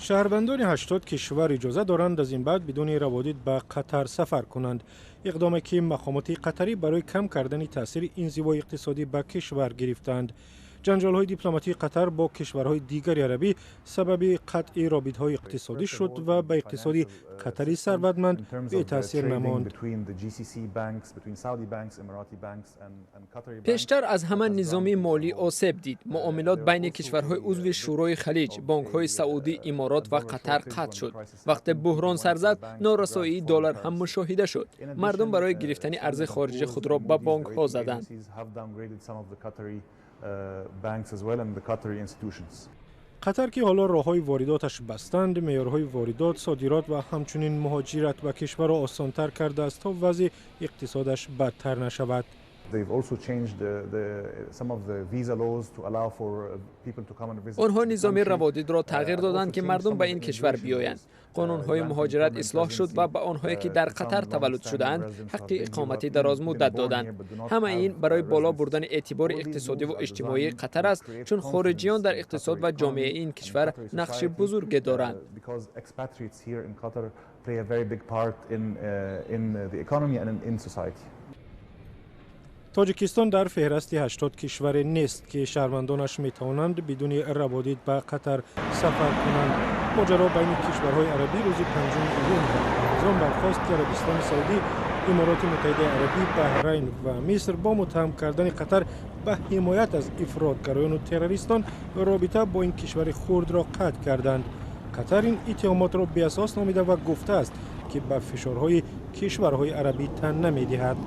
Шаҳрвандони 80 кишвар иҷоза доранд аз ин баъд бидуни раводид ба Қатар сафар кунанд. Иқдоме, ки мақомоти қатарӣ барои кам кардани таъсири инзивои иқтисодӣ ба кишвар гирифтаанд. Ҷанҷолҳои дипломатии Қатар бо кишварҳои дигари арабӣ сабаби қатъи робитҳои иқтисодӣ шуд ва ба иқтисоди Қатари сарватманд бетаъсир намонд. Пештар аз ҳама низоми молӣ осеб дид. Муомилот байни кишварҳои узви Шӯрои Халиҷ, бонкҳои Саудӣ, Иморот ва Қатар қатъ шуд. Вақте буҳрон сар зад, норасоии доллар ҳам мушоҳида шуд. Мардум барои гирифтани арзи хориҷӣ худро ба бонкҳо заданд. Қатар, ки ҳоло роҳҳои воридоташ бастанд, меъёрҳои воридот, содирот ва ҳамчунин муҳоҷират ба кишварро осонтар кардааст, то вазъи иқтисодаш бадтар нашавад. Онҳо низоми раводидро тағйир доданд, ки мардум ба ин кишвар биёянд. Қонунҳои муҳоҷират ислоҳ шуд ва ба онҳое, ки дар Қатар таваллуд шудаанд, ҳаққи иқомати дарозмуддат доданд. Ҳамаи ин барои боло бурдани эътибори иқтисодиву иҷтимоии Қатар аст, чун хориҷиён дар иқтисод ва ҷомеаи ин кишвар нақши бузурге доранд. Тоҷикистон дар феҳрасти 80 кишваре нест, ки шаҳрвандонаш метавонанд бидуни раводид ба Қатар сафар кунанд. Моҷаро байни кишварҳои арабӣ рӯзи 5 июн ба низом бархост, ки Арабистони Саудӣ, Имороти Муттаҳидаи Арабӣ, Баҳрайн ва Миср бо муттаҳам кардани Қатар ба ҳимоят аз ифротгароёну террористон робита бо ин кишвари хурдро қатъ карданд. Қатар ин иттиҳомотро беасос номида ва гуфтааст, ки ба фишорҳои кишварҳои арабӣ тан намедиҳад.